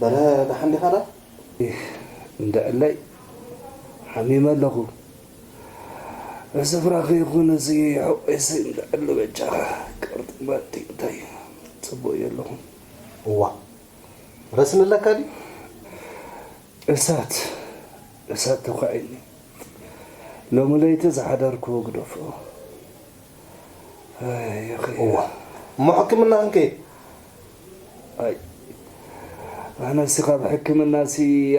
በረ፣ ደሓን ዲኻ ዳ? እንድዕለይ፣ ሓሚመ ኣለኹ። እዚ ፍራኺ ይኹን እዚ ሕቆይሲ እንድዕሉ በጃኻ፣ ቅርጥመት እንታይ ጽቡቕ የለኹም። እዋ፣ ረስኒ ኣለካ ድዩ? እሳት፣ እሳት ተኳዒኒ። ሎሚ ለይቲ ዝሓደርኩዎ ግደፎ። ኣይ፣ ኣኺ። እዋ፣ እሞ ሕክምና ክንከይድ? ኣይ፣ ኣነሲ ካብ ሕክምናሲ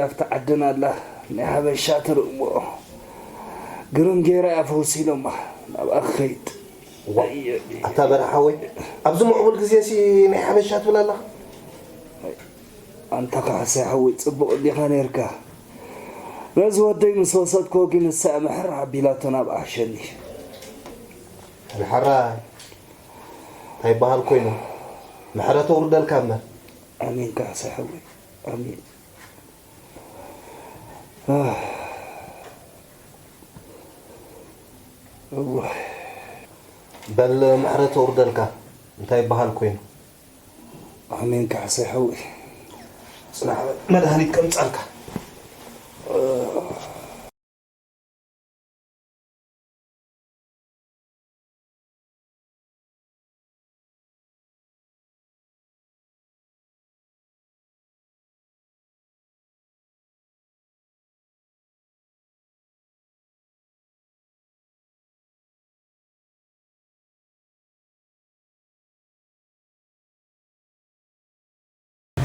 ኣብቲ ዓድና ኣላ ናይ ሓበሻ ትርእምኦ። ግርም ጌራ እያ ፈውሲ ኢሎማ፣ ናብኣ ክኸይድ። እዋ፣ ኣይ፣ ኣይ። ኣታ በርሃ ሓወይ፣ ኣብዚ ምዕቡል ግዜሲ ናይ ሓበሻ ትብል ኣለኻ? ኣይ፣ ኣንታ ካሕሳይ ሓወይ፣ ጽቡቕ እንዲኻ ነይርካ። ነዚ ወደይ ምስ ወሰድክዎ ግን ንሳ እያ ምሕር ኣቢላቶ ናብኣ ሕሸኒ። ሕራይ እንታይ ይበሃል ኮይኑ፣ ምሕረት ኣውርደልካ እምበር። ኣሜን ካሕሳይ ሓወይ፣ ኣሜን። ኣህ። እዋይ። በል ምሕረት ኣውርደልካ፣ እንታይ ይበሃል ኮይኑ። ኣሜን ካሕሳይ ሓወይ። ጽናሕ፣ መድሃኒት ከምጻልካ።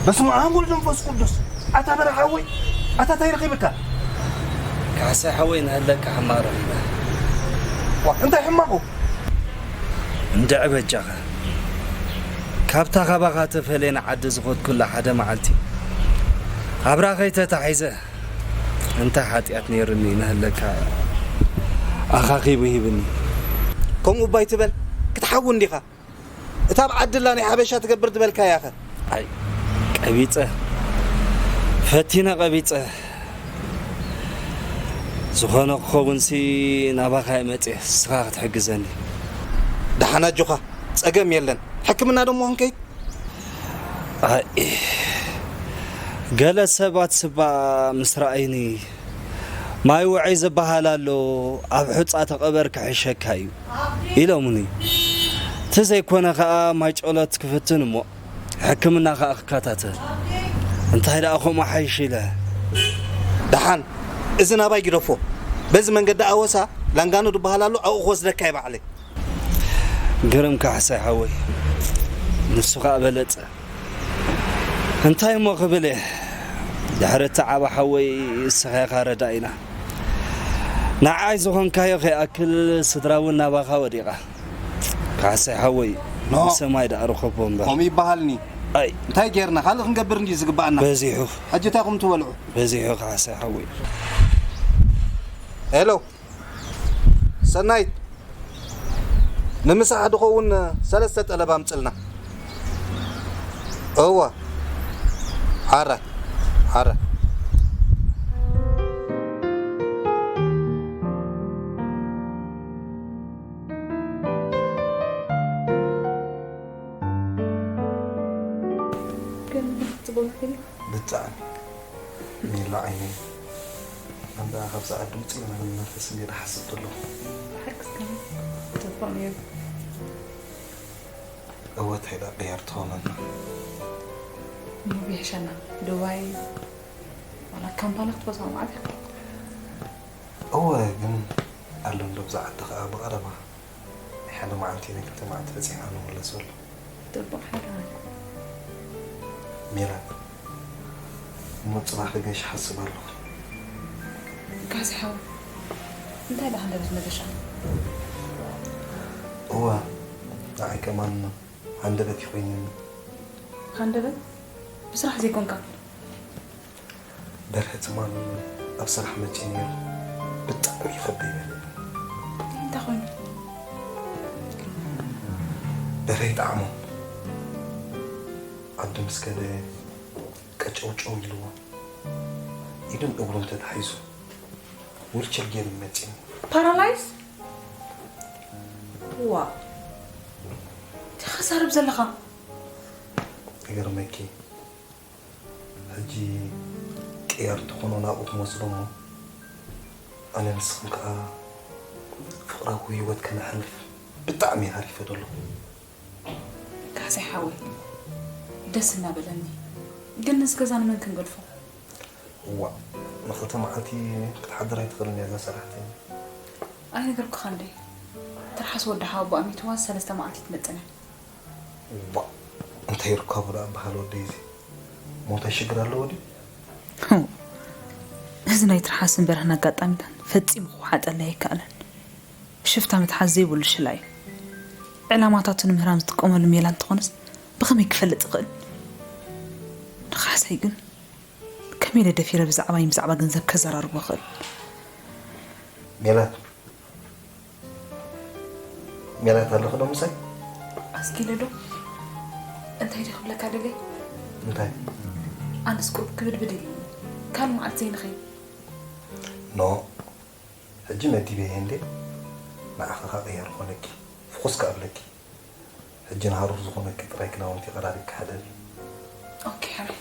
በስመ ኣብ ወወልድ ወመንፈስ ቅዱስ። ኣታ በርሃ ሓወይ፣ ኣታ እንታይ ረኺብካ? ካሕሳይ ሓወይ፣ ንህለካ ሕማቕ ረኺበ። ዋ፣ እንታይ ሕማቑ? እንድዒ በጃኻ። ካብታ ካባኻ ተፈልየ ንዓዲ ዝኸድኩላ ሓደ መዓልቲ፣ ኣብራኸይ ተታሒዘ፣ እንታይ ሓጢኣት ነይሩኒ ንህለካ ኣኻኺቡ ሂብኒ። ከምኡ እባ ኣይትበል፣ ክትሓዊ እንዲኻ። እታ ኣብ ዓድላ ናይ ሓበሻ ትገብር ዝበልካያ ኸ? ኣይ፣ ቀቢጸ፣ ፈቲነ ቀቢጸ። ዝኾነ ክኸውንሲ ናባኻ እየ መፅየ፣ ንስኻ ክትሕግዘኒ። ደሓን ኣጆኻ፣ ጸገም የለን። ሕክምና ደሞ ክንከይድ? ኣይ፣ ገለ ሰባት ስባ ምስ ረኣዩኒ፣ "ማይ ውዑይ ዝበሃል ኣሎ፣ ኣብ ሑጻ ተቐበር ክሕሸካ እዩ" ኢሎምኒ። እቲ ዘይኮነ ከኣ ማይ ጨሎት ክፍትን እሞ፣ ሕክምና ከኣ ክከታተል። እንታይ ደኣ ከምኡ ሓይሽ ኢለ። ደሓን፣ እዚ ናባይ ግደፎ። በዚ መንገዲ ኣወሳ ላንጋኖ ዝበሃል ኣሎ፣ ኣብኡ ክወስደካ እየ ባዕለይ። ግርም ካሕሳይ ሓወይ፣ ንሱ ከኣ በለጸ። እንታይ እሞ ክብል እየ? ድሕሪ እቲ ዓቢ ሓወይ እስኻ ኢኻ ረዳኢና። ንዓይ ዝኾንካዮ ከይኣክል ስድራ እውን ናባኻ ወዲቓ። ካሕሳይ ሓወይ፣ ኖ። ሰማይ ደኣ ርኸቦ እምበር። ከምኡ ይበሃልኒ። ኣይ። እንታይ ጌርና? ካልእ ክንገብር እንድዩ ዝግበኣና። በዚሑ። ሕጂ እንታይ ኹም ትበልዑ? በዚሑ ካሕሳይ ሓወይ። ሄሎ። ሰናይት፣ ንምሳሕ ድኸውን ሰለስተ ጠለብ ኣምጽልና። እወ። ሓራይ፣ ሓራይ። ግን ጽቡቕ መኪና። ብጣዕሚ። ሜላ ዓይነይ። ኣንታ ካብ ሰዓት ድምጺ ኢልና ንመንፈስ እንዴ ድሓስብ ዘለኹ። ብሓቂ እስከ ጽቡቕ ነይሩ። እወ፣ እንታይ ደኣ ቅያር ትኾነና። እሞ ብይሕሸና። ዱባይ ዋላ ካምፓላ ክትበጽሖ መዓት ኢኻ? እወ፣ ግን ኣሎ እንዶ ብዛ ዓዲ ኸኣ ብቐረባ። ናይ ሓደ መዓልቲ ናይ ክልተ መዓልቲ በጺሕና ንምለሰሉ። ጽቡቕ ሓዳር። ሜላት፣ እሞ ጽባሕ ክገሽ ሓስብ ኣለኹ። ካሕሳይ ሓወይ፣ እንታይ ደኣ ሃንደበት መገሻ? እወ፣ ንዓይ ከማን ሃንደበት እዩ ኮይኑኒ። ሃንደበት? ብስራሕ ዘይኮንካ? በርሀ ትማሊ ኣብ ስራሕ መጺኡ ነይሩ። ብጣዕሚ እዩ ከቢድ። እንታይ ኮይኑ? በርሀ ይጠዓሞ። ዓዲ ምስ ከደ ቀጨውጨው ኢልዎ። ኢዱን እግሩን ተታሒዙ ዊልቸር ገይሩ እዩ መጺኡ። ፓራላይዝ? ዋው። እንታይ ክዛረብ ዘለኻ? ይገርመኪ። ሕጂ ቅያር ትኾኖ ናብኡ ክመጽእ እሞ፣ ኣነ ንስኽን ከኣ ፍቕራዊ ህይወት ከነሕልፍ ብጣዕሚ ሃሪፈ ዘለኹ። ካሕሳይ ሓወይ፣ ደስ እናበለኒ። ግን ነዚ ገዛ ንመን ክንገድፎ? እዋእ፣ ንኽልተ መዓልቲ ክትሓድር ኣይትኽእልን እያ እዛ ሰራሕተኛ። ኣይነገርኩኻን ዶ? ትርሓስ ወዲ ሓወቦኣ ሚትዋ ሰለስተ መዓልቲ ትመጽእ እያ። ዋእ፣ እንታይ ይርከቡ ደኣ በሃል ወደይ እዚ? እሞ እንታይ ሽግር ኣለዎ ድዩ? ህው፣ እዚ ናይ ትርሓስን በርሀን ኣጋጣሚታት ፈጺሙ ክወሓጠለይ ኣይከኣለን። ሽፍታ ምትሓዝ ዘይብሉ ሽላ እዩ። ዕላማታቱ ንምህራም ዝጥቀመሉ ሜላ እንተኾነስ ብኸመይ ክፈልጥ ይኽእል? ንኻሕሳይ ግን ከመይ ኢለ ደፊረ ብዛዕባይን ብዛዕባ ገንዘብ ከዘራርቦ ይኽእል? ሜላት፣ ሜላት ኣለኺ ዶ ምሳይ? ኣስኪለ ዶ? እንታይ ድዩ ክብለካ ደልየ? እንታይ? ኣነስ ቁሩብ ክብድብድ ኢሉኒ። ካልእ መዓልቲ ዘይንኸይድ? ኖ፣ ሕጂ መዲበ እየ እንዴ? ንዓኺ ከቕየር ኮነኪ፣ ፍኹስ ከብለኪ። ሕጂ ንሃሩር ዝኾነኪ ጥራይ ክዳውንቲ ቀራሪብኪ ሕደሪ። ኦኬ፣ ሕራይ።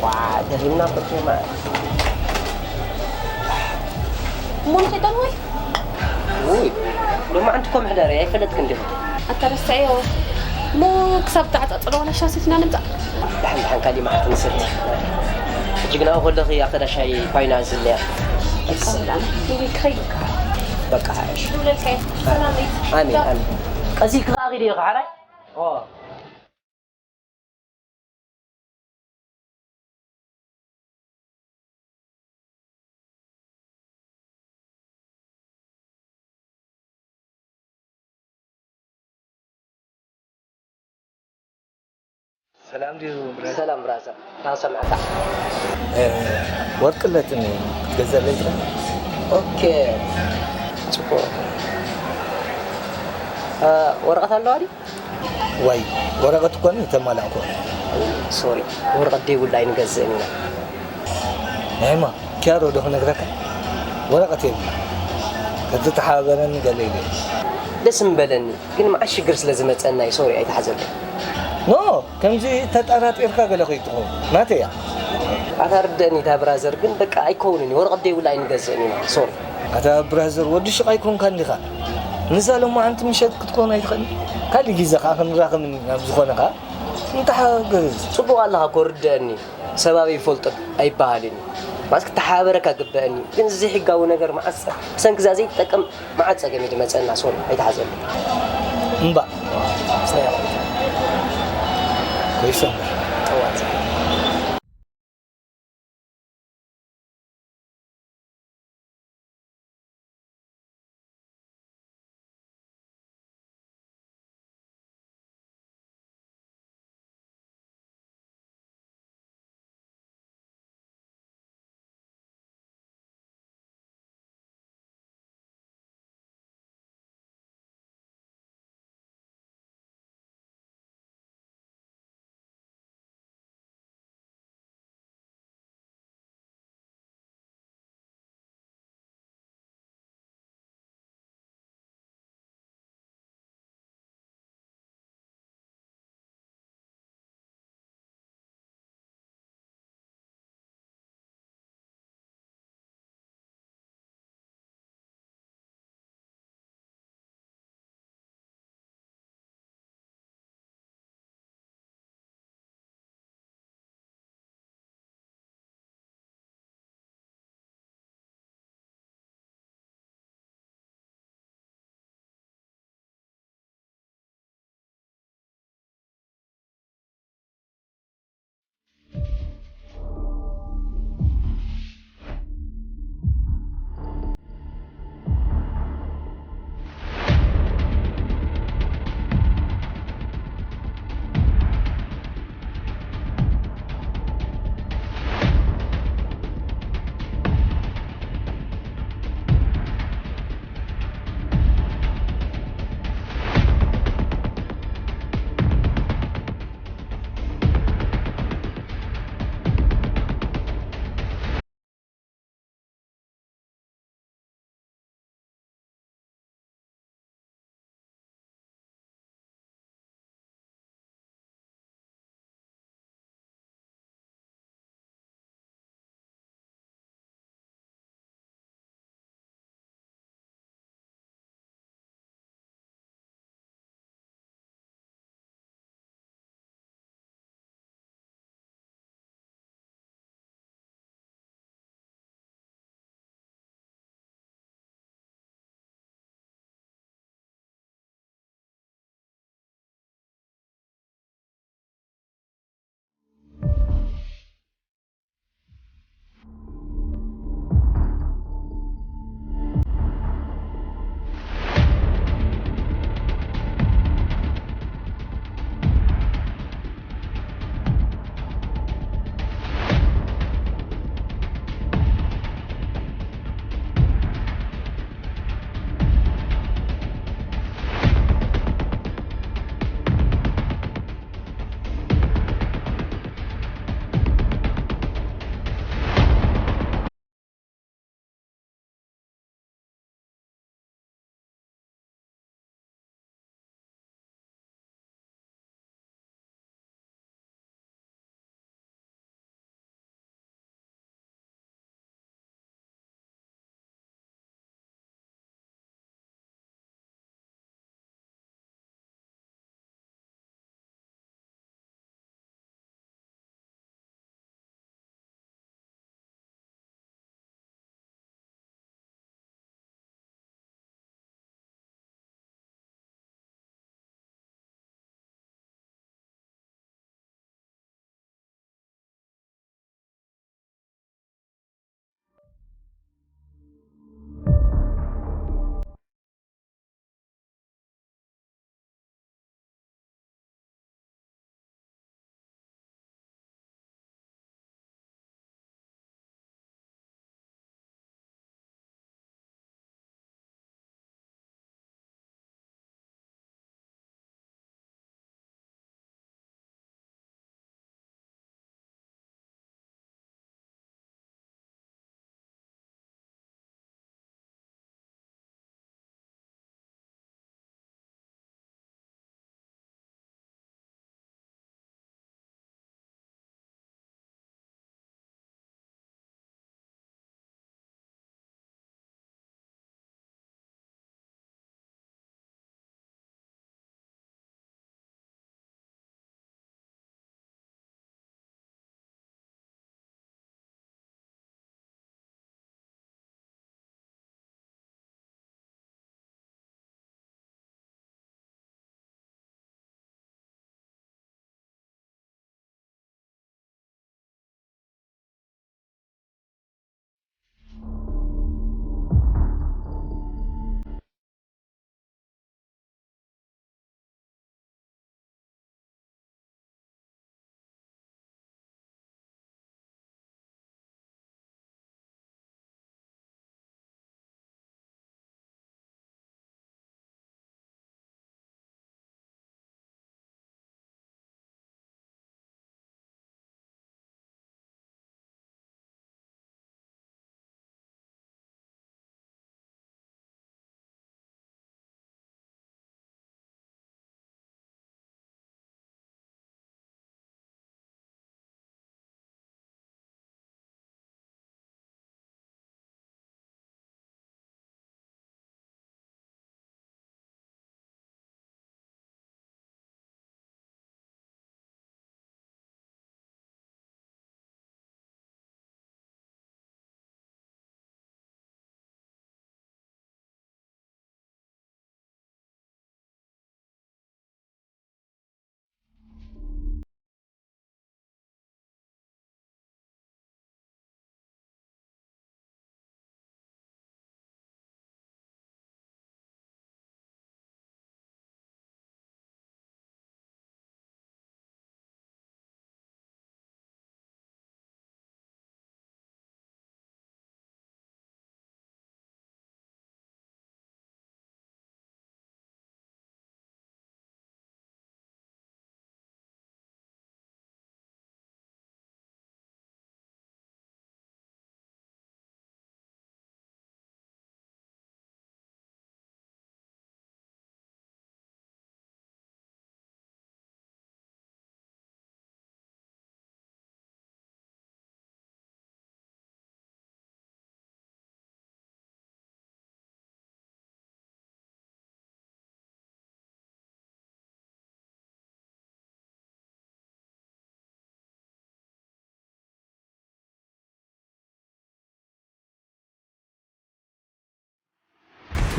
ዋ፣ ደኺምና እኮ ቴማ። እሞ ንኸይድ ወይ? ውይ፣ ሎማዓንቲ እኮ ምሕደረይ ኣይፈለጥክን ዲኺ? ኣታ ረሳዕዮ። እሞ ክሳብ ተዓጻጸሎ ዋላ ሻሂ ሰቲና ንምጻእ። ደሓን፣ ደሓን፣ ካሊእ መዓልቲ ንሰቲ። ሕጂ ግን ኣብኡ ከለኺ ኣብታ ዳሻይ ኳይና ዝልያ። ይቀበላና። ይኸይድ። በቃ፣ ሓሽ። ይብለልካ እየ። ሰላም እየ። ኣሜን፣ ኣሜን። ቀሲልኪ ከኣ ኺዲ ኢኺ፣ ሓራይ? ኦ። ሰላም ድዩ ብራዘር? ሰላም ብራዘር፣ ናሰምዐካ። እ፣ ወርቂ ኣለትኒ ክትገዝኣለይ ትኽእል? ኦኬ፣ ጽቡቕ። እ፣ ወረቐት ኣለዋ ድዩ? ዋይ፣ ወረቐት እኮ እተማላእኮ። ሶሪ፣ ወረቐት ደይብሉ ኣይንገዝእን ኢና። ናይማ፣ ኪያሮ ዶ ክነግረካ? ወረቐት የብሉ። ተተተሓባበረኒ ገለ ኢለ። ደስ ምበለኒ፣ ግን መዓት ሽግር ስለ ዝመጸና እዩ። ሶሪ፣ ኣይተሓዘለይ። ኖ፣ ከምዚ ተጠራጢርካ ገለ ከይትኸውን። ናተይ እያ። ኣታ ርደእኒ እታ ብራዘር፣ ግን በቃ ኣይከውንን እዩ። ወረቐት ደይብሉ ኣይንገዝእን ኢና። ሶሪ። ኣታ ብራዘር፣ ወዲ ሹቕ ኣይኮንካን ዲኻ? ንዛ ሎማዓንቲ ምሸት ክትኮን ኣይትኽእልን? ካልእ ግዜ ከኣ ክንራኸብ ኢና፣ ኣብ ዝኾነ ከኣ ንተሓጋገዝ። ጽቡቕ ኣለኻ እኮ፣ ርደእኒ። ሰብ ኣበይ ይፈልጦ ኣይበሃልን እዩ። ማለት ክተሓባበረካ ግበአኒ እዩ። ግን እዚ ዘይሕጋዊ ነገር መዓት ብሰንኪ እዛ ዘይትጠቅም መዓት ጸገም እዩ ዝመጸና። ሶሪ፣ ኣይትሓዘሉ። እምባእ። ኮይሰ እምበር። ጠዋት።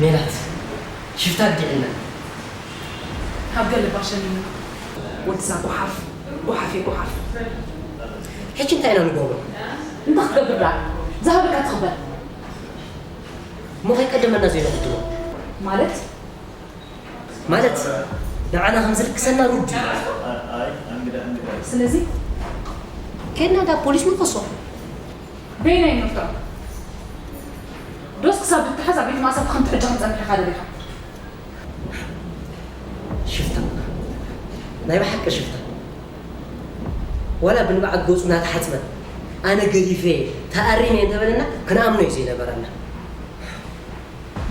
ሜላት፣ ሽፍታ ኣግዲዕና። ካብ ገለ ባሸኒና። ወድዛ ጓሓፍ፣ ጓሓፍ እየ ጓሓፍ። ሕጂ እንታይ ኢና ንገብሮ? እንታይ ክትገብር ደኣ? ዝሃበካ ትኽበል። እሞ ከይቀደመና ዘይንቕድሞ። ማለት? ማለት ንዓና ከም ዝልግሰና ርዱእ እዩ። ስለዚ ከይድና እንዳ ፖሊስ ንኸሶ። በይናይ ንፍትሖ። ዶስ ክሳብ ትተሓዝ ኣብ ቤት ማእሰርቲ ከም ትሕጂ ክንጸንሕ ኢኻ ደሊኻ? ሽፍታ፣ ናይ ብሓቂ ሽፍታ። ዋላ ብንብዓት ገጹ እናተሓጽበ ኣነ ገዲፈ ተኣሪመ እንተበለና ክንኣምኖ እዩ ዘይነበረና።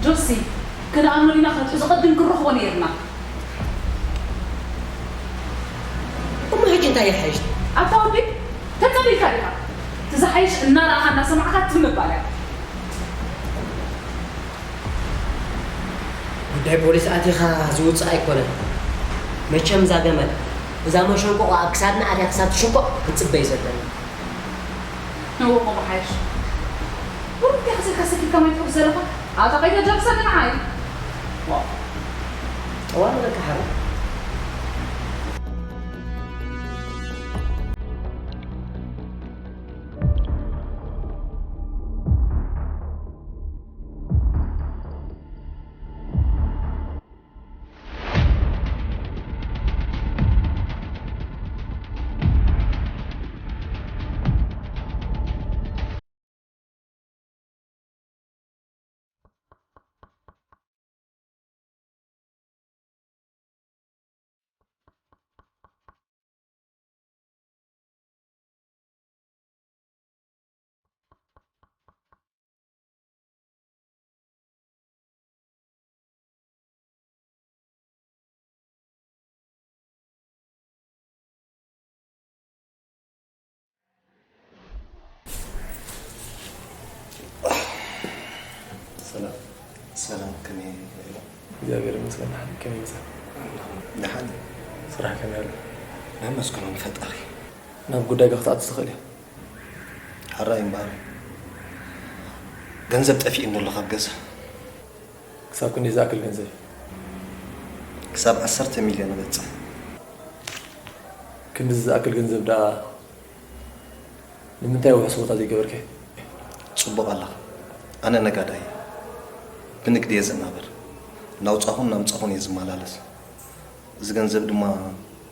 ጆሲ፣ ክንኣምኖ ኢና ክንሕዞ ቅድም ክንረኽቦ ነይርና። እሞ ሕጂ እንታይ ይሓይሽ? ኣታ ወዲ ተጸሊልካ ዲኻ? እቲ ዝሓይሽ እናረኣኻ እናሰማዕካ ትም ምባል እያ። ጉዳይ ፖሊስ ኣቲኻ ዝውፅእ ኣይኮነን። መቸም እዛ ገመድ እዛ መሸንቆቋ ኣብ ክሳድና ኣትያ ክሳብ ትሽንቆቕ ክንፅበይ ዘለና። ንወቆ መሓይሽ ብሩክ ከስልካ ሰኪልካ ማይ ትሕፍ ዘለኻ ኣታ ከይደ ጃብሰ ንዓይ ጠዋል በቃ ሓሩ ሰላም ሰላም፣ ከመይ ኢሎም? እግዚኣብሔር ይመስገን። ከመይ መጸ? ደሓን። ስራሕ ከመይ ኣሎ? ነመስግኖ ንፈጣሪ። ናብ ጉዳይካ ክትኣቱ ትኽእል እያ። ሕራይ እምበኣር፣ ገንዘብ ጠፊእኒ ኣሎ ካብ ገዛ። ክሳብ ክንደይ ዝኣክል ገንዘብ? ክሳብ ዓሰርተ ሚልዮን እበጽሕ። ክንድዚ ዝኣክል ገንዘብ ደኣ ንምንታይ ውሑስ ቦታ ዘይገበርካዮ? ጽቡቕ ኣለኻ። ኣነ ነጋዳይ እየ። ብንግዲ እየ ዝናበር። እናውጻኹን እናምጻኹን እየ ዝመላለስ። እዚ ገንዘብ ድማ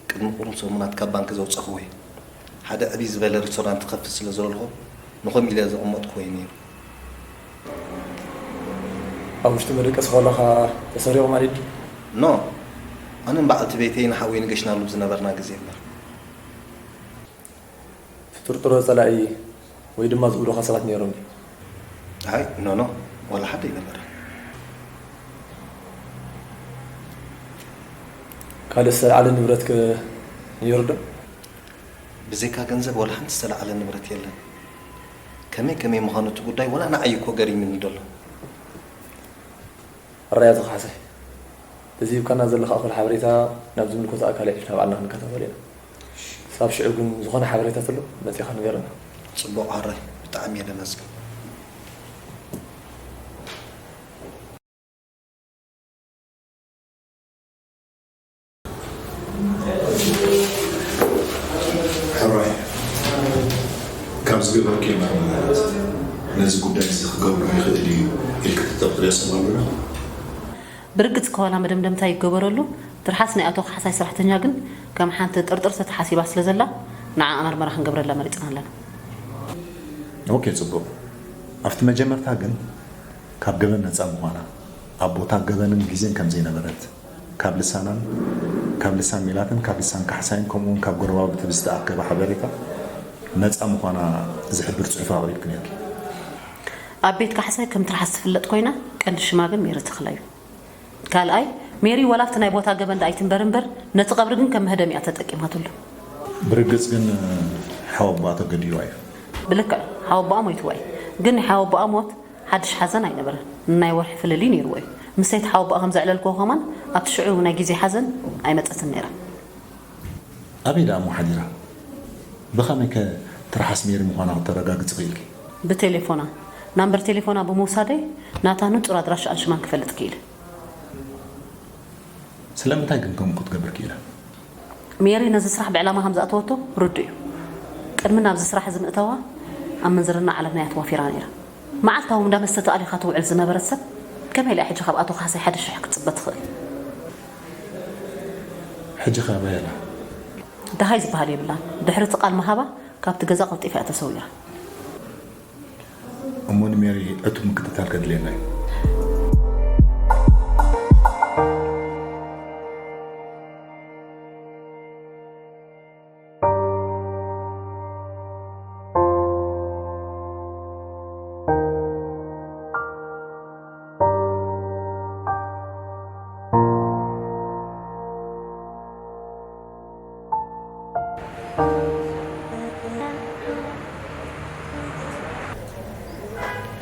ቅድሚ ቁሩብ ሰሙናት ካብ ባንክ ዘውጻእኽዎ እዩ። ሓደ ዕብይ ዝበለ ሬስቶራንት ክኸፍት ስለ ዝደለኹ ንኸምኡ ኢለ ዘቐመጥክዎ እዩ ነይሩ። ኣብ ውሽጢ መደቀሲ ከለኻ ተሰሪቑ ማለት ድዩ? ኖ፣ ኣነን በዓልቲ ቤተይን ሓወይን ገሽናሉ ዝነበርና ግዜ እምበር። ትጥርጥሮ ጸላኢ ወይ ድማ ዝእውዱኻ ሰባት ነይሮም ድዮም? ኣይ ኖ ኖ፣ ዋላ ሓደ ኣይነበረን። ካልእ ዝተለዓለ ንብረትከ ነይሩ ዶ? ብዘይካ ገንዘብ ዋላ ሓንቲ ዝተለዓለ ንብረት የለን። ከመይ ከመይ ምዃኑ እቲ ጉዳይ ዋላ ንዓይ እኮ ገሪሙኒ ደሎ። ኣራይ ኣቶ ካሕሳይ፣ በዚ ሂብካና ዘለኻ እኹል ሓበሬታ ናብ ዝምልከቶ ኣካል ኣዕሊልና ባዕልና ክንከታተሎ ኢና። ክሳብ ሽዑ ግን ዝኾነ ሓበሬታ ተሎ መጺኻ ንገረና። ጽቡቕ ሕራይ፣ ብጣዕሚ እየ ደመስግን። ሕራይ፣ ካብ ዝገበርክዮ መርመራታት ነዚ ጉዳይ እዚ ክገብሮ ይኽእል እዩ ኢልኪ ትጠርጥርዮ ሰብ ኣሎ ዶ? ብርግጽ ከዋላ መደምደምታ ይገበረሉ፣ ትርሓስ ናይ ኣቶ ካሕሳይ ሰራሕተኛ ግን ከም ሓንቲ ጥርጥር ተተሓሲባ ስለ ዘላ ንዓኣ መርመራ ክንገብረላ መሪጽና ኣለና። ኦኬ ጽቡቕ። ኣብቲ መጀመርታ ግን ካብ ገበን ነጻ ምዃና፣ ኣብ ቦታ ገበንን ግዜን ከም ዘይነበረት፣ ካብ ልሳናን ካብ ልሳን ሜላትን ካብ ልሳን ካሕሳይን ከምኡውን ካብ ጎረባብቲ ብዝተኣከበ ሓበሬታ ነጻ ምዃና ዝሕብር ጽሑፍ ኣቕሪብኪ ነይርኪ። ኣብ ቤት ካሕሳይ ከም ትርሓስ ትፍለጥ ኮይና ቀንዲ ሽማ ግን ሜሪ ተኽለ እዩ። ካልኣይ ሜሪ ዋላ ኣብቲ ናይ ቦታ ገበን ደኣ ኣይትንበር እምበር ነቲ ቀብሪ ግን ከም መህደሚ እያ ተጠቂማትሉ። ብርግጽ ግን ሓወቦኣ ተገድይዋ እዩ። ብልክዕ ሓወቦኣ ሞይትዋ እዩ። ግን ናይ ሓወቦኣ ሞት ሓድሽ ሓዘን ኣይነበረን። ንናይ ወርሒ ፍልልይ ነይርዎ እዩ። ምሰይቲ ሓወቦኣ ከም ዘዕለልክዎ ከማን ኣብቲ ሽዑ ናይ ግዜ ሓዘን ኣይመጸትን ነይራ። ኣበይ ደኣ እሞ ሓዲራ? ብኸመይ ከ ትርሓስ ሜሪ ምዃና ክተረጋግጺ ክኢልኪ? ብቴሌፎና። ናምበር ቴሌፎና ብምውሳደይ ናታ ንጹር ኣድራሻኣን ሽማን ክፈልጥ ክኢለ። ስለምንታይ ግን ከምኡ ክትገብር ክኢላ? ሜሪ ነዚ ስራሕ ብዕላማ ከም ዝኣተወቶ ርዱእ እዩ። ቅድሚ ናብዚ ስራሕ እዚ ምእታዋ ኣብ ምንዝርና ዓለምና እያ ተዋፊራ ነይራ። መዓልታዊ እንዳ መስተ ተኣሊኻ ትውዕል ዝነበረት ሰብ ከመይ ኢላ ሕጂ ካብ ኣቶ ካሕሳይ ሓደ ሽሕ ክትጽበ ትኽእል? ሕጂ ከ ኣበይ ኣላ? ደሃይ ዝበሃል የብላን። ድሕሪ እቲ ቃል ምሃባ ካብቲ ገዛ ቀልጢፋ እያ ተሰዊራ። እሞ ንሜሪ ዕቱብ ምክትታል ከድልየና እዩ።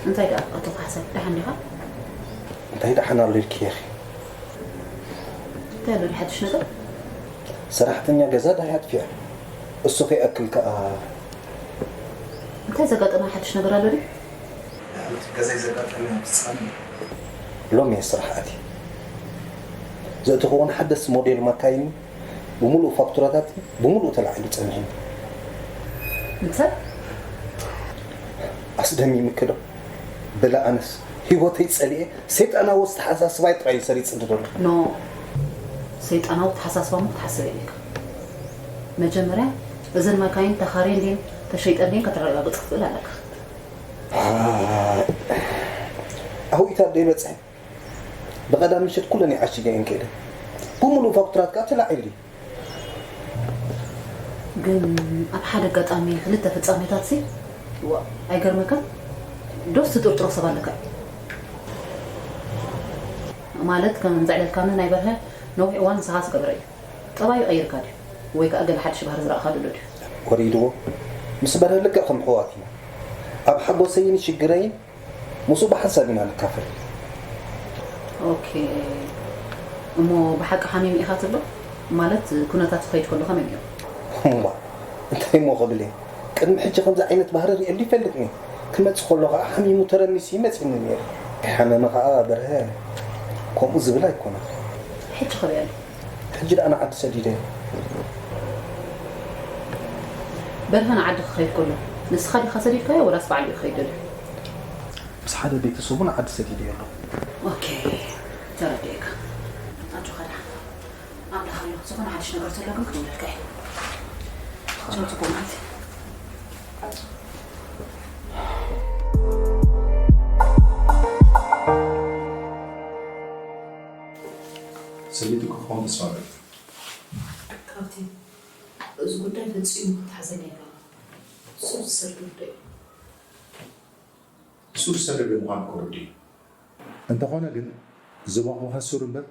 እንታይ ደኣ ኣቶ ካሕሳይ ደሓን ዲኻ? እንታይ ደሓን ኣሎ ኢልኪ ኢኺ? እንታይ ኣሎ ሓድሽ ነገር? ሰራሕተኛ ገዛ ዳይ ኣጥፊኣ እሱ ከይኣክል ከኣ እንታይ ዘጋጠመ ሓድሽ ነገር ኣሎ ድዩ? ገዛይ ዘጋጠመ ፍጻሜ ሎሚ እየ ስራሕ ኣትየ ዘእተኽወን ሓደስ ሞዴል ማካይን ብምሉእ ፋክቱራታት ብምሉእ ተላዒሉ ጸኒሑኒ። እንታይ? ኣስደሚምኪ ዶ? በለ ኣነስ ህይወተይ ጸሊኤ ሰይጣናዊ ኣተሓሳስባይ ጥራይ እዩ ሰሪጽኒ ዘሎ። ኖ፣ ሰይጣናዊ ኣተሓሳስባ እሞ ክትሓስብ የብልካ። መጀመርያ እዘን መካይን ተኻርየን ድየን ተሸይጠን ድየን ከተረጋግጽ ክትኽእል ኣለካ። ኣውኢታ ደይ በጽሐ ብቐዳም ምሸት ኩለን ይዓሽገ እየን ከይደ ብምሉእ ፋክቱራት ከኣ ተላዒሉ እዩ። ግን ኣብ ሓደ ኣጋጣሚ ክልተ ፍጻሜታት ሲ ዋ፣ ኣይገርመካን? ዶስ ትጥርጥሮ ሰብ ኣለካ እዩ? ማለት ከም ዘዕለልካኒ ናይ በርሀ ነዊሕ እዋን ንስኻ ዝገበረ እዩ። ጠባዩ ቀይርካ ድዩ? ወይ ከኣ ገለ ሓድሽ ባህሪ ዝረኣኻሉ ኣሎ ድዩ? ወሪድዎ። ምስ በርሀ ልክዕ ከም ኣሕዋት ኢና። ኣብ ሓጎሰይን ሽግረይን ምስኡ ብሓንሳብ ኢና ንካፈል። ኦኬ። እሞ ብሓቂ ሓሚሙ ኢኻ ትብሎ? ማለት ኩነታት ትኸይድ ከሎ ከመይ ነይሩ? እማ እንታይ እሞ ክብል እየ? ቅድሚ ሕጂ ከምዚ ዓይነት ባህሪ ርእየሉ ይፈልጥን እየ። ክመጽእ ከሎ ከኣ ሓሚሙ ተረሚሱ እዩ መጺኡኒ ነይሩ። ከይሓመመ ከኣ በርሀ ከምኡ ዝብል ኣይኮነን። ሕጂ ከበይ ኣሎ? ሕጂ ደኣ ንዓዲ ሰዲደ እየ። በርሀ ንዓዲ ክኸይድ ከሎ ንስኻ ዲኻ ሰዲድካዮ ወላስ ባዕሉ እዩ ክኸይድ ደልዩ? ምስ ሓደ ቤተሰቡ ንዓዲ ሰዲደ እየ ኣለኹ። ኦኬ፣ ተረዲኤካ። ኣጆኻ ደሓን። ኣምላኽ ኣሎ። ዝኾነ ሓድሽ ነገር ተሎ ግን ክድውለልካ እየ። ቻው፣ ጽቡቕ መዓልቲ። ሰበይቲ ክትኮን ተስፋ ገይረ። ካብቲ እዚ ጉዳይ ፈጺሙ ክትሓዘኒ ኣይግባእ። ሱር ዝሰድ ጉዳይ እዩ። ሱር ሰደድ ምዃኑ ክርዱ እዩ። እንተኾነ ግን ዝበኹኸ ሱር እምበር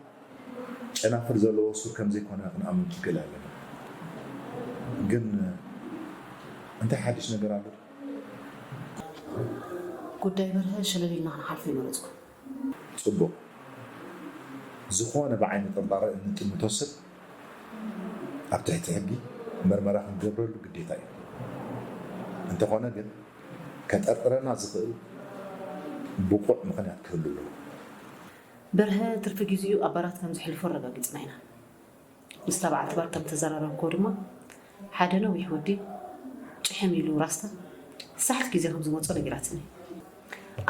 ጨናፍር ዘለዎ ሱር ከም ዘይኮነ ክንኣምን ክንክእል ኣለና። ግን እንታይ ሓድሽ ነገር ኣሎ? ጉዳይ በርሀ ሸለል ኢልና ክንሓልፎ ይመረጽኩ። ጽቡቕ። ዝኾነ ብዓይኒ ጥርጣረ እንጥምቶ ሰብ ኣብ ትሕቲ ሕጊ መርመራ ክንገብረሉ ግዴታ እዩ። እንተኾነ ግን ከጠርጥረና ዝኽእል ብቑዕ ምኽንያት ክህሉ ኣለዎ። በርሀ ትርፊ ግዜኡ ኣብ ባራት ከም ዝሕልፎ ኣረጋጊጽና ኢና። ምስታ በዓልቲ ባር ከም ተዘራረብክዎ ድማ ሓደ ነዊሕ ወዲ ጭሕም ኢሉ ራስታ ሳሕት ግዜ ከም ዝመጾ ነጊራትኒ።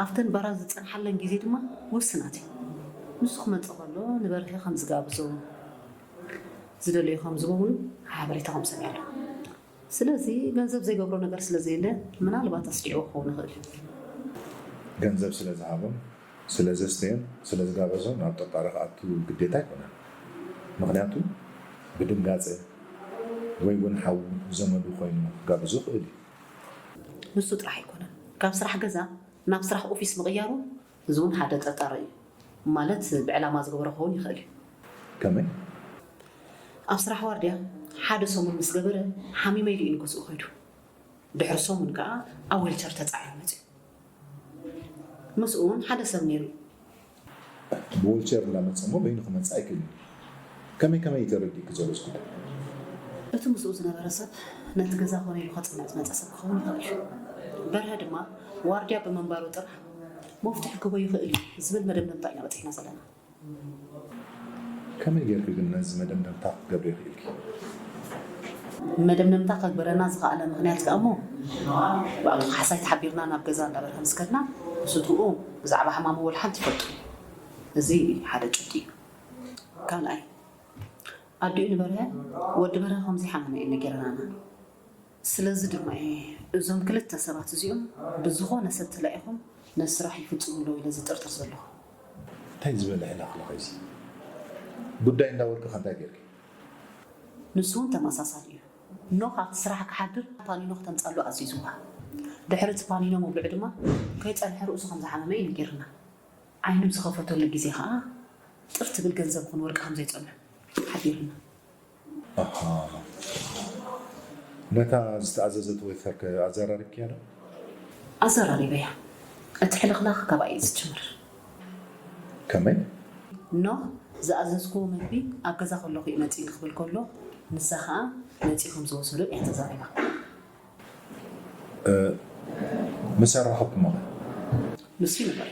ኣብተን ባራት ዝጸንሓለን ግዜ ድማ ውስናት እዩ። ንሱ ክመጽእ ከሎ ንበርሀ ከም ዝጋብዞ ዝደለዩ ከም ዝህቦ እውን ሓበሬታ ከም ሰሚዐ ኣለኹ። ስለዚ ገንዘብ ዘይገብሮ ነገር ስለ ዘየለ ምናልባት ኣስዲዕዎ ክኸውን ይኽእል እዩ። ገንዘብ ስለ ዝሃቦን ስለ ዘስተዮን ስለ ዝጋበዞን ናብ ጥርጣረ ክኣቱ ግዴታ ኣይኮነን። ምኽንያቱ ብድንጋጸ ወይ እውን ሓዉ ዘመዱ ኮይኑ ክጋብዞ ይኽእል እዩ። ንሱ ጥራሕ ኣይኮነን፣ ካብ ስራሕ ገዛ ናብ ስራሕ ኦፊስ ምቕያሩ፣ እዚ እውን ሓደ ጥርጣረ እዩ። ማለት ብዕላማ ዝገበሮ ክኸውን ይኽእል እዩ። ከመይ? ኣብ ስራሕ ዋርድያ ሓደ ሰሙን ምስ ገበረ ሓሚመ ኢሉ እዩ ንገዝኡ ከይዱ። ድሕሪ ሰሙን ከኣ ኣብ ዊልቸር ተጻዒኑ መጺኡ። ምስኡ እውን ሓደ ሰብ ነይሩ እዩ። ብዊልቸር እንዳመጸ እሞ በይኑ ክመጽእ ኣይክእልን እዩ። ከመይ ከመይ እዩ ተረዲእኪ ዘሎ እዚ ጉዳይ? እቲ ምስኡ ዝነበረ ሰብ ነቲ ገዛ ኮነ ኢሉ ከጽንዕ ዝመጸ ሰብ ክኸውን ይኽእል እዩ። በርሀ ድማ ዋርድያ ብምንባሩ ጥራሕ መፍትሒ ክህቦ ይኽእል እዩ ዝብል መደምደምታ ኢና በፂሕና ዘለና። ከመይ ጌርኪ ግን ነዚ መደምደምታ ክትገብሪ ይኽእልኪ? መደምደምታ ከግበረና ዝኸኣለ ምኽንያት ከኣ እሞ ብኣቶ ካሕሳይ ተሓቢርና ናብ ገዛ እንዳበርሀ ምስ ከድና ስድርኡ ብዛዕባ ሕማሙ ወላ ሓንቲ ይፈልጡ። እዚ ሓደ ጭብጢ እዩ። ካልኣይ ኣዲኡ ንበርሀ ወዲ በርሀ ከምዘይሓመመ እዩ ነጊረናና። ስለዚ ድማ እየ እዞም ክልተ ሰባት እዚኦም ብዝኾነ ሰብ ተላኢኾም ነዚ ስራሕ ይፍፅሙ ኣለዉ ኢለ ዝጥርጥር ዘለኹ። እንታይ ዝበለ ሕላኽላኽ እዚ ጉዳይ እንዳ ወርቅኻ እንታይ ጌርኪ? ንሱ እውን ተመሳሳሊ እዩ። ኖህ ኣብቲ ስራሕ ክሓድር ፓኒኖ ክተምፃሉ ኣዚዝዋ። ድሕሪ እቲ ፓኒኖ ምብልዑ ድማ ከይፀንሐ ርእሱ ከም ዝሓመመ እዩ ነጊርና። ዓይኑ ዝኸፈተሉ ግዜ ከዓ ጥር ትብል ገንዘብ ይኹን ወርቂ ከም ዘይፀንሑ ሓቢሩና። ኣሃ ነታ ዝተኣዘዘት ወይተር ከ ኣዘራሪብክያ ዶ? ኣዘራሪበያ። እቲ ሕልኽላኽ ካባይ እዩ ዝጅምር። ከመይ? ኖህ ዝኣዘዝክዎ ምግቢ ኣብ ገዛ ከለኹ እዩ መፂኡ ክብል ከሎ ንሳ ከዓ መፂኡ ከም ዝወሰዶ እያ ተዛሪባ። እ፣ ምስ ኣራኸብኩሞ ኸ? ንሱ ይንበር።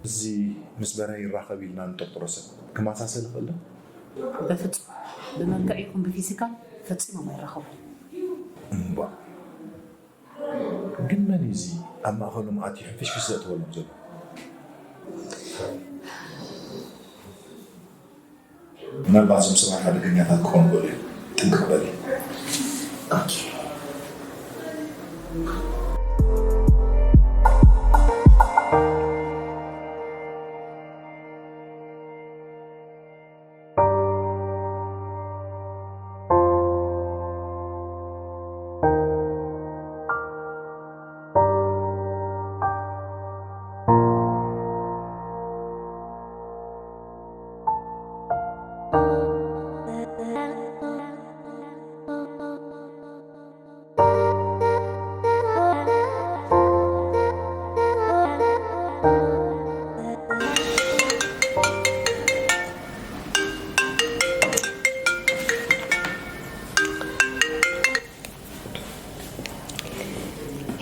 እዚ ምስ በርሀ ይራኸብ ኢልና ንጥርጥሮ ሰብ ክመሳሰል ይኽእል ዶ? በፍፁም ብመልክዕ ይኹን ብፊዚካል ፈፂሞም ኣይራኸቡ። እምቧ ግን መን እዩ እዚ ኣብ ማእኸሎም ኣትዩ ሕንፍሽፍሽ ዘእትወሎም ዘሎ? ምናልባት እዞም ሰባት ሓደገኛታት ክኾኑ ይኽእሉ እዮም። ጥንቅቕ በሊ።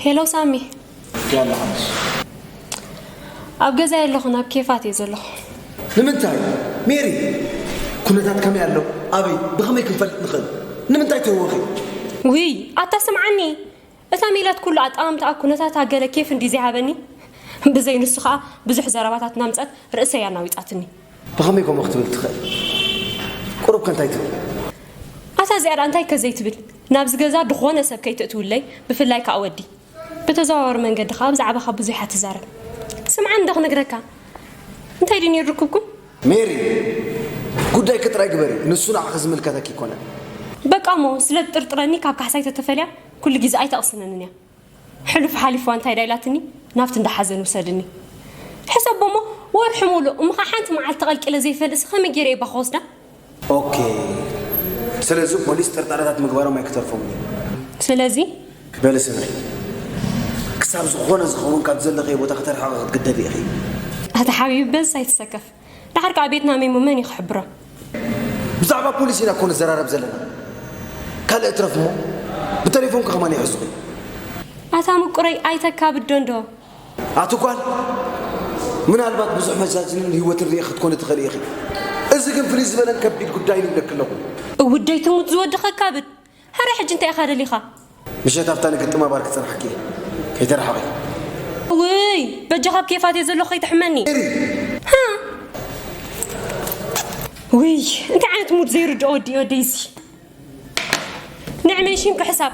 ሄሎ ሳሚ። ያላ ሓሙስ ኣብ ገዛ የለኹን፣ ኣብ ኬፋት እየ ዘለኹ። ንምንታይ ሜሪ? ኩነታት ከመይ ኣሎ? ኣበይ? ብኸመይ ክንፈልጥ ንኽእል? ንምንታይ ትህወኺ? ውይ ኣታ ስምዓኒ፣ እታ ሜላት ኩሉ ኣጠማምታኣ ኩነታታ ገለ ኬፍ እንዲ ዘይሃበኒ፣ ብዘይ ንሱ ኸኣ ብዙሕ ዘረባታት እናምጸት ርእሰይ ኣናዊጻትኒ። ብኸመይ ከምኡ ክትብል ትኽእል? ቁሩብ ከ እንታይ ትብል? ኣታ እዚኣ ደኣ እንታይ ከ ዘይትብል? ናብዚ ገዛ ዝኾነ ሰብ ከይተእትውለይ፣ ብፍላይ ከኣ ወዲ። ብተዘዋዋሪ መንገዲ ከኣ ብዛዕባኻ ብዙሕ እያ ትዛረብ። ስምዓኒ ዶ ክነግረካ? እንታይ ድዩ ነይሩ ርክብኩም? ሜሪ፣ ጉዳይኪ ጥራይ ግበሪ፣ ንሱ ንዓኺ ዝምልከተኪ ኣይኮነን። በቃ እሞ ስለ ትጥርጥረኒ ካብ ካሕሳይ ተተፈልያ ኩሉ ግዜ ኣይተቕስነንን እያ። ሕሉፍ ሓሊፍዋ እንታይ ዳ ኢላትኒ ናብቲ እንዳ ሓዘን ውሰድኒ። ሕሰቦ እሞ ወርሒ ሙሉእ እሞ ኸዓ ሓንቲ መዓልቲ ተቐልቂለ ዘይፈልጥሲ ከመይ ገይረ እየ እባ ክወስዳ? ኦኬ ስለዚ ፖሊስ ጥርጣረታት ምግባሮም ኣይክተርፎምን እዩ። ስለዚ በሊ ስምዒ ክሳብ ዝኾነ ዝኸውን ካብ ዘለኽዮ ቦታ ከተርሕቒ ክትግደዲ ኢኺ። ኣታ ሓቢቢ በዚ ኣይትሰከፍ። ደሓር ከኣ ቤትና መይሞ መን እዩ ክሕብሮ? ብዛዕባ ፖሊስ ኢና እኮ ንዘራረብ ዘለና። ካልእ እትረፍ እሞ ብተሌፎንኪ ከማን ይሕዙኺ። ኣታ ምቁረይ ኣይተካብዶ እንዶ። ኣቲ ጓል ምናልባት ብዙሕ መጃጅንን ህይወትን ርኢኺ ክትኮኒ ትኽእሊ ኢኺ። እዚ ግን ፍልይ ዝበለን ከቢድ ጉዳይን እዩ ኢለኪ ኣለኹ። እውደይ ትሙት ዝወዲ ከካብድ። ሃረ ሕጂ እንታይ ኢኻ ደሊኻ? ምሸት ኣብታ ንግጥም ኣባር ክጸንሓኪ እየ። ከይተረሓቒ። ውይ በጃኻ ኣብ ኬፋት እየ ዘለኹ ከይትሕመኒ። ሜሪ! ሃ? ውይ እንታይ ዓይነት ሙድ ዘይርድኦ ወዲ እዩ ወደይ እዚ። ንዕመይ ሽም ክሕሳብ